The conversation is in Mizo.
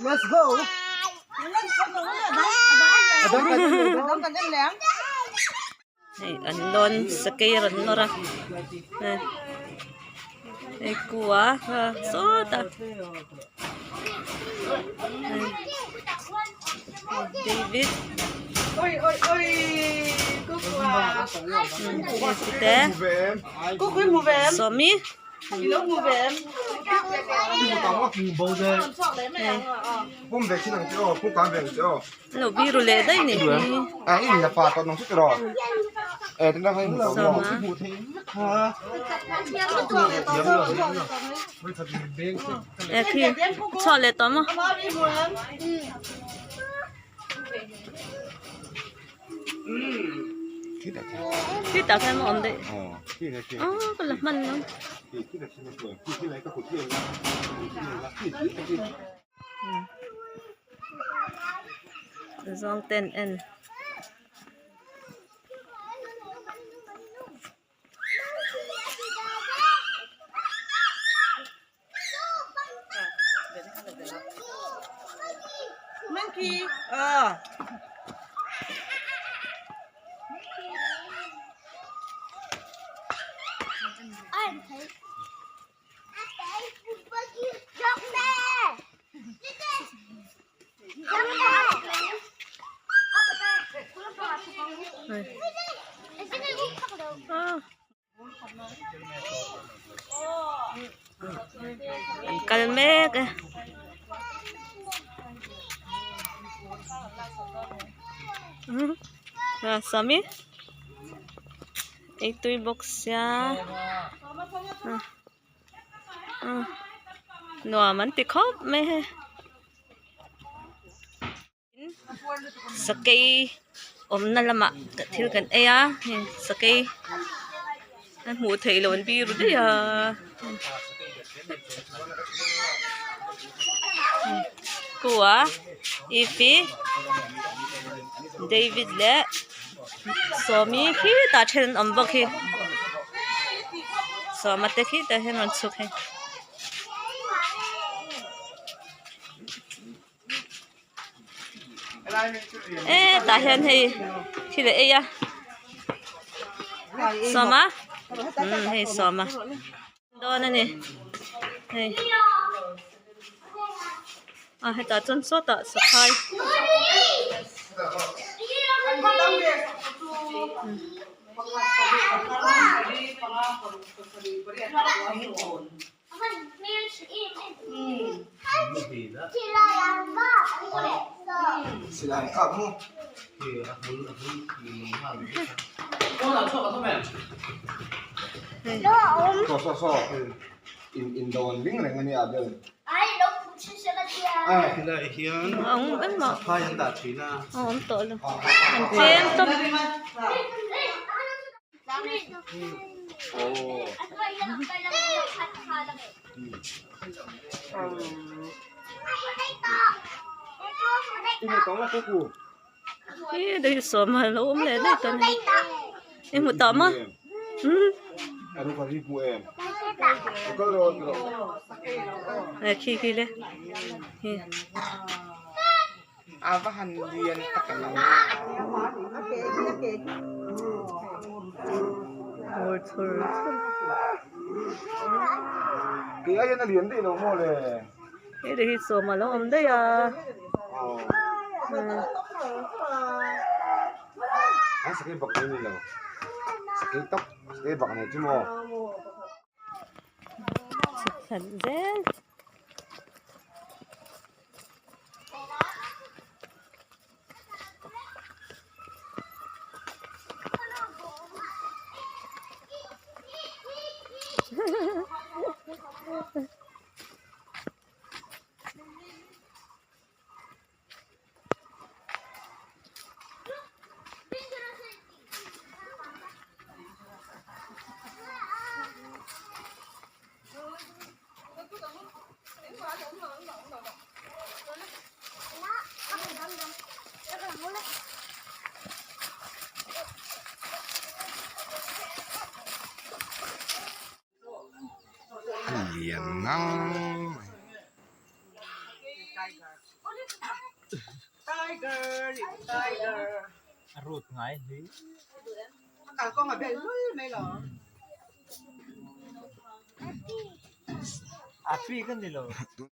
Let's go. Hei an lawn sakei a rawn nawr a hei kua sawtah David te Sawmi. Lo biru leh daih nih hi. E khi chhuah leh tawh maw. Khi tah khan awm daih. Aw ka la hman lo. Zawng ten en. An kal mek e. Sawmi eitui bawk sia. Nuam an ti khawp mai hei. Sakei awmna lamah thil kan ei a heng sakei a hmuh theih loh an biru daih a kua ifi David leh Sawmi khitah then an awm bawk hi Sawma te khitah hian rawn chhuk hei. E tah hian hei thil a ei a sawma umm hei sawma dawn a ni hei a hetah chuan sawtah saphai. Hei sawma lo awm leh daih tawh a ni i hmu tawh maw umm khi khi le hi. A va han lian tak em. Hmur chhur chhur. Kei ai hian a lian daih lo maw le. Hei te hi sawm a lo awm daih a. An sakei bak nei ni lo. Sakei tak sakei bak nei chu maw. Chhuk zel. A lian ngang mai.